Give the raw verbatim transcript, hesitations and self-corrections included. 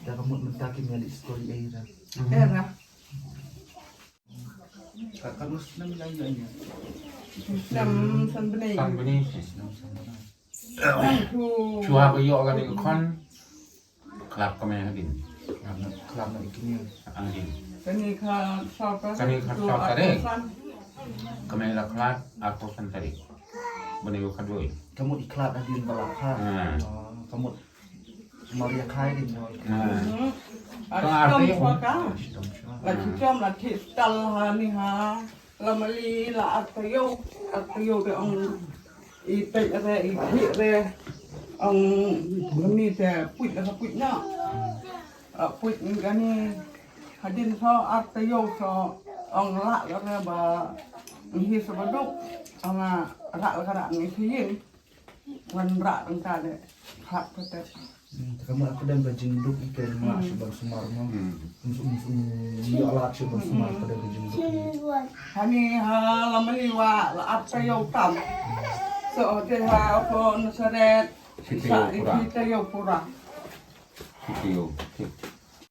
Da ka mut mynta kim ïa leit skul ei da. Era. Ka ka nus nem ïa ïa ïa. Nam san bnei. San bnei. Shuwa ba ïoh kane ka khon. Khlad ka mei hadien. Khlad na, khlad na i kine. Hadien. Kane ka saw tarik. Kane ka saw tarik. Ka mei la khlad arphew san tarik. Bnei u khatwei. Ka mut i khlad hadien ba la kha. Ah. Oh, ka mut Maria khai din mo. Ah. Hmm. Ka arti. Shitom shuwa ka. Shitom shuwa. La shitom la thik tal ha ni ha. La mali la artaïew, artaïew de ong i peit re, i peit re. Ong ni te puit la ka puit na. Ah, puit ni kani hadien so artaïew so ong la la re ba ngi hi sa ba duk. Ong la la ka ra ngi hi yin. Wan rah tang ka de. Hap ka te. Hmm, te ka mut ka dang ka jingduk i te ma shu ban sumar mo. Hmm. Um, um, um, ïa la shu ban sumar ka dang ka jingduk i. Hani ha la mali wa la ap ka yau tam. So te ha ko Nasaret. Sita yau pura. Sita yau pura. Sita yau.